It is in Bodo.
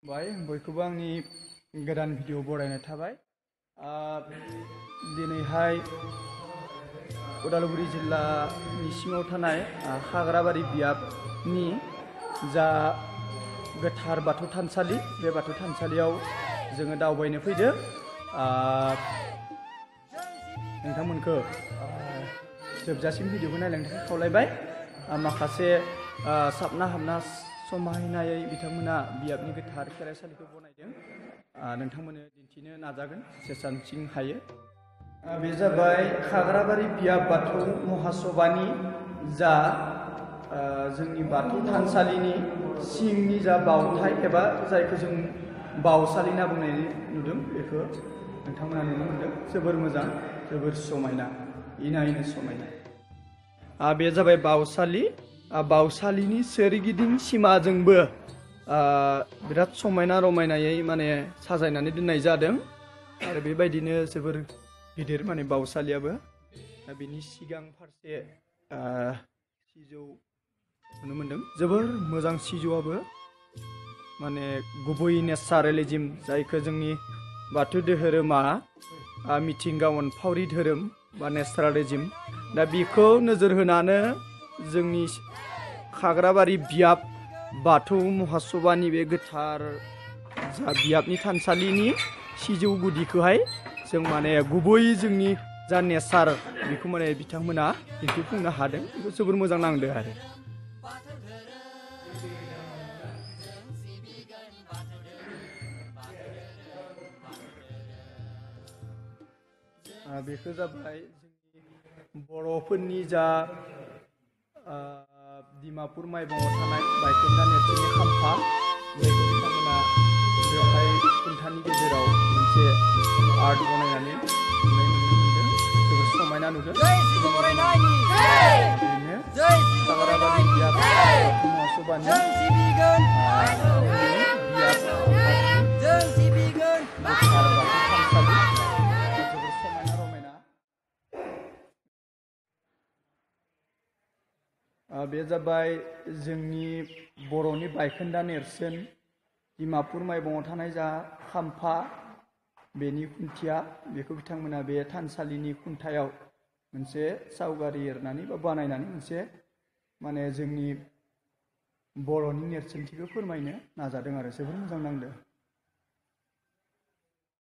बयखौबो आंनि गोदान भिडिअ बरायनाय थाबाय। दिनैहाय उदालगुरि जिल्लानि सिङाव थानाय हाग्राबारि बियाबनि जा गोथार बाथौ थानसालि, बे बाथौ थानसालियाव जोङो दावबायनो फैदों। नोंथांमोनखौ जोबजासिम भिडिअखौ नायलांनो थाखाय खावलायबाय। माखासे साबना हाबना समायनायै बिथांमोना बियाबनि गोथार खेराइसालिखौ बनायदों। नोंथांमोननो दिन्थिनो नाजागोन जेसेबांसिम हायो। बे जाबाय हाग्राबारि बियाब बाथौ महासभानि जा जोंनि बाथौ थानसालिनि सिंनि जा बावथाय एबा जायखौ जों बावसालि होनना बुंनाय नुदों, बेखौ नोंथांमोना नुनो मोनदों। जोबोर मोजां, जोबोर समायना, इनायनो समायना। बे जाबाय बावसालि। बावसालिनि सोरगिदिं सिमाजोंबो बिराद समायना रमायनायै माने साजायनानै दोननाय जादों। आरो बेबायदिनो जोबोर गिदिर माने बावसालियाबो। बिनि सिगां फारसे सिजौ नुनो मोनदों। जोबोर मोजां सिजौआबो, माने गुबै नेचारेलिज्म, जायखौ जोंनि बाथौ धोरोमा मिथिंगा अनफावरि धोरोम बा नेचारेलिज्म, दा बेखौ नोजोर होनानै जोंनि हाग्राबारि बियाब बाथौ महासभानि बे गोथार जा बियाबनि थानसालिनि सिजौ गुदिखौहाय जों माने गुबै जोंनि जा नेचार, बेखौ माने बिथांमोना दिन्थिफुंनो हादों। बेखौ जोबोर मोजां नांदों आरो। बेखौ जाबाय जोंनि बर'फोरनि जा डिमापुर माइबङाव थानाय बायखोन्दा नेरसोननि खाम्फा, जायखौ बिथांमोना बेवहाय खुन्थानि गेजेराव मोनसे आर्ट बनायनानै नुनो मोनदों। जोबोर समायना नुदों। बेनो हाग्राबारि बियाब बाथौ महासभानि बे जाबाय जोंनि बर'नि बायखोन्दा नेरसोन डिमापुर माइबङाव थानाय जा खाम्फा, बेनि खुन्थिया, बेखौ बिथांमोना बे थानसालिनि खुन्थायाव मोनसे सावगारि एरनानै बा बानायनानै मोनसे माने जोंनि बर'नि नेरसोनथिखौ फोरमायनो नाजादों आरो जोबोर मोजां नांदों।